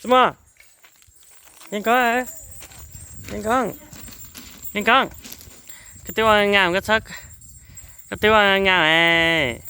Txhob mog. Yeej Koob, Yeej Koob, Yeej Koob, koj twb ua ngas koj txhob, koj twb ua ngas.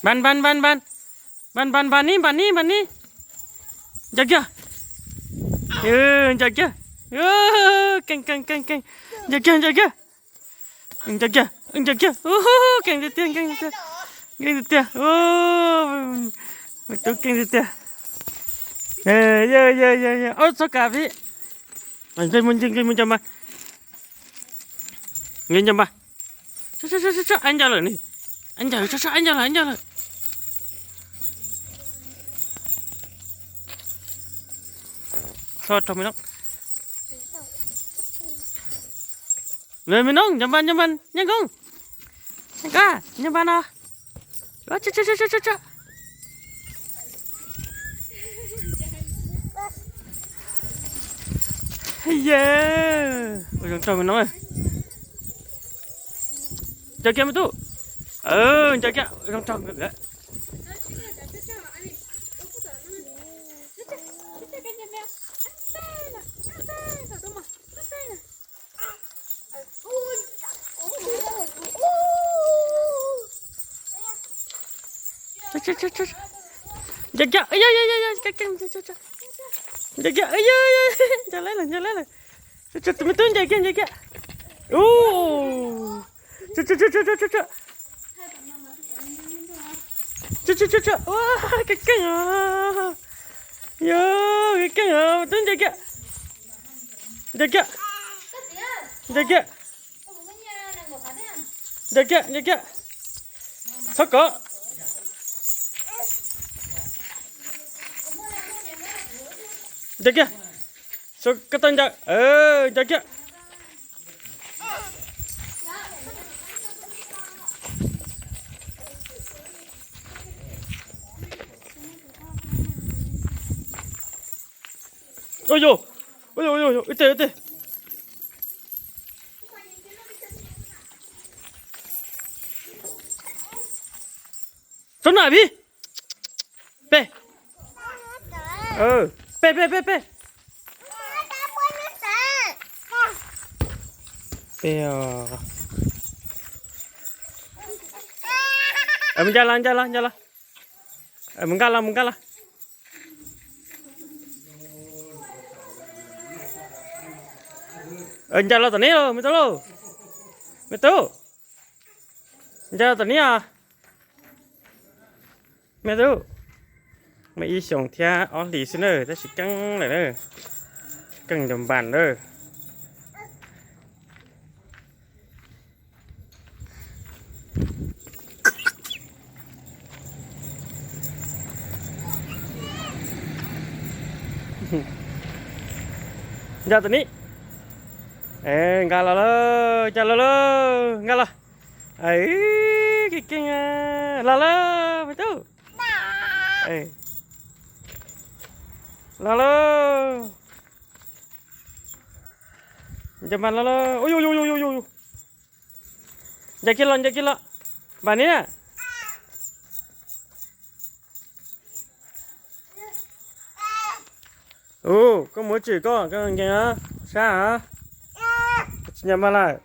Npas npas npas npas, npas npas npas ni npas ni npas ni. Ncaws kiag, ncaws kiag, keej keej keej keej, ncaws kiag ncaws kiag, ncaws kiag ncaws kiag, keej tiag tiag, keej tiag tiag, me tub keej tiag tiag. Ob txhob kam pib, nqis mus ncaws npas, nqis ncaws npas. Aib ncaws lawm ni, aib ncaws, aib ncaws lawm, aib ncaws lawm. Tso rau me noob, me noob, ncaws npas, ncaws npas, Yeej Koob, Yeej Koob, ncaws npas no. Ye, ua zoo rau me noob. Ncaws kiag me tub, ncaws kiag, ua zoo rau nkawd. Ncaws kiag, ncaws kiag, ncaws kiag, ncaws lawm, ncaws lawm. Tus me tub ncaws kiag, ncaws kiag. Ua, keej keej os, yog keej keej os, me tub ncaws kiag, ncaws kiag, ncaws kiag, ncaws kiag, ncaws kiag. Txhob kov. Ncaws kiag. Koj tau ncaws, ncaws kiag. Ua, ua, ua, ib teg, ib teg. Txhob nam pib. Peb. Peb, peb, peb, peb. Peb os. Mus ncaj los, ncaj los, ncaj los. Mus nkag los, mus nkag los. Ncaj los tom neb lauj, me tub lauj. Me tub, ncaj los tom neb os. Me tub, me ib xyoos thiab ob hlis xwb na, tab sis keej lawm na. Keej ncaws npas na. Ncaj tom neb. Nkag los lauj, ncaj los lauj, nkag los. Keej keej, los lauj me tub. Los lauj. Ncaws npas los lauj. Ua, ua, ua, ua, ua. Ncaws kiag los, ncaws kiag los. Npas ni na. Koj muab tswm koj, koj nkees sab, tsis ncaws npas lawm.